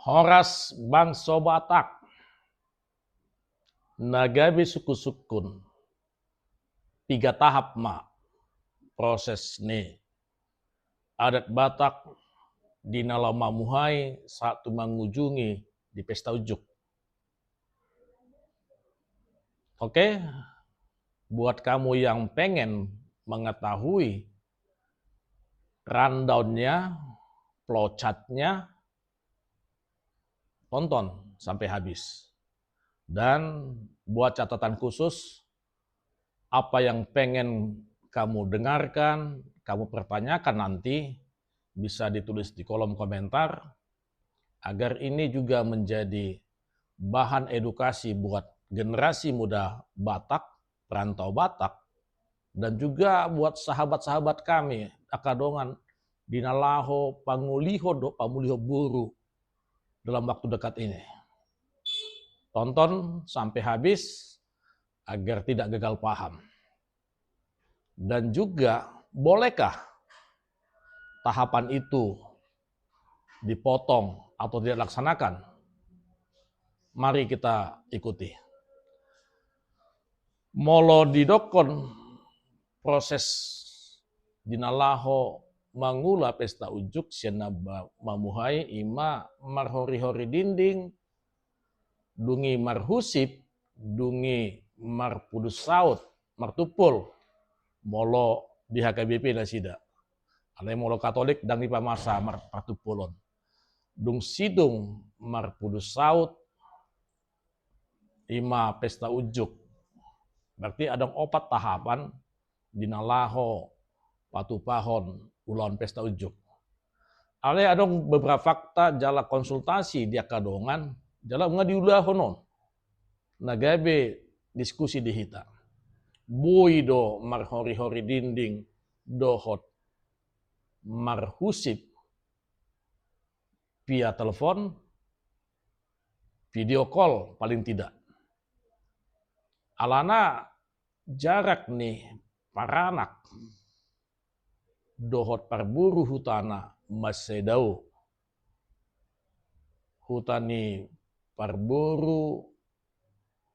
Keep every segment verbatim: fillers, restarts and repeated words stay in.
Horas bangso Batak. Na gabe sungkun-sungkun, piga tahap ma proses ni adat Batak di na laho mamuhai sahat tu mangujungi di pesta unjuk. Oke, buat kamu yang pengen mengetahui rundown-nya, flowchart-nya, tonton sampai habis. Dan buat catatan khusus, apa yang pengen kamu dengarkan, kamu pertanyakan nanti, bisa ditulis di kolom komentar, agar ini juga menjadi bahan edukasi buat generasi muda Batak, perantau Batak, dan juga buat sahabat-sahabat kami, angka dongan, di na laho pangulihon dohot pamulion boru dalam waktu dekat ini. Tonton sampai habis agar tidak gagal paham. Dan juga, bolehkah tahapan itu dipotong atau tidak dilaksanakan? Mari kita ikuti. Molo didokkon proses di na laho mangula pesta unjuk sian na ba-, mamuhai, ima marhori-hori dinding, dung i marhusip, dung i marpudun saut, martumpol, molo di H K B P nasida. Alai molo Katolik ndang dipamasa mar-, partumpolon. Dung sidung marpudun saut, ima pesta unjuk. Berarti adong opat tahapan di na laho patupahon ulaon pesta unjuk. Alai adong beberapa fakta jala konsultasi di angka dongan, jala nunga diulahon on. Na gabe diskusi di hita. Boi do marhori-hori dinding dohot marhusip via telepon, video call paling tidak. Alana jarak ni paranak dohot parboru hutana mansai dao. Huta ni parboru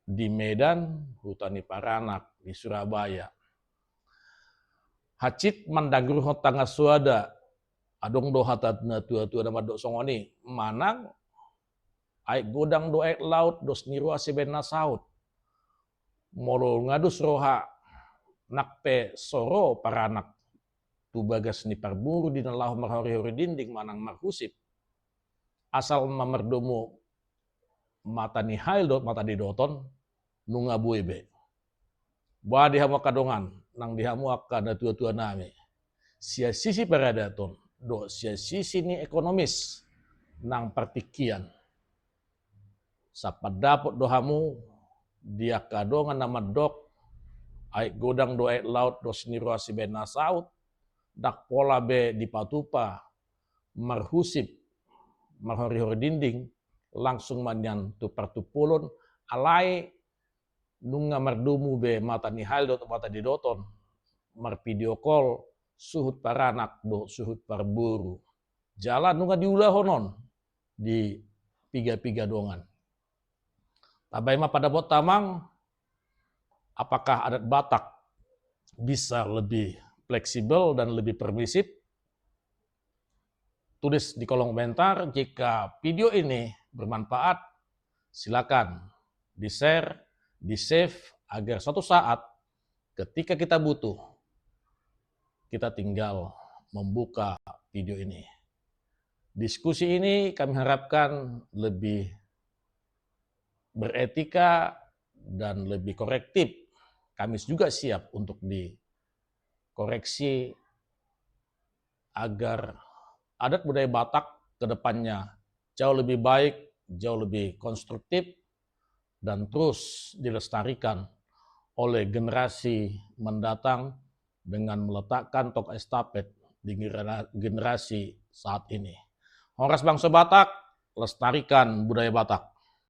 di Medan, huta ni paranak di Surabaya. Hansit mandangurhon tangan soada, adong do hata na tua-tua na mandok songon i, manang aek godang do aek laut, dos ni roha sibaen na saut. Molo nga dos roha, nang pe so ro paranak tu bagas ni parboru di na laho marhori-hori dinding manang marhusip, asal ma mardomu mata ni hail dohot mata ni doton, nunga boi be. Boha di hamu angka dongan, nang di hamu angka na tua-tua nami, sian sisi paradaton dohot sian sisi ni ekonomis nang partingkian, sapandapot do hamu di angka dongan na mandok aek godang do aek laut, dos ni roha sibaen na saut, ndang pola be dipatupa marhusip, marhori-hori dinding, langsung ma nian tu partumpolon, alai nunga mardomu be mata ni hail dohot mata ni doton, marvideo call suhut paranak dohot suhut parboru. Jala nunga diulahon on di piga-piga dongan. Tabai ma pandapotta, Amang, apakah adat Batak bisa lebih fleksibel dan lebih permisif? Tulis di kolom komentar. Jika video ini bermanfaat, silakan di-share, di-save, agar suatu saat ketika kita butuh, kita tinggal membuka video ini. Diskusi ini kami harapkan lebih beretika dan lebih korektif. Kami juga siap untuk dikoreksi agar adat budaya Batak ke depannya jauh lebih baik, jauh lebih konstruktif, dan terus dilestarikan oleh generasi mendatang dengan meletakkan tongkat estafet di genera-, generasi saat ini. Horas bangso Batak, lestarikan budaya Batak.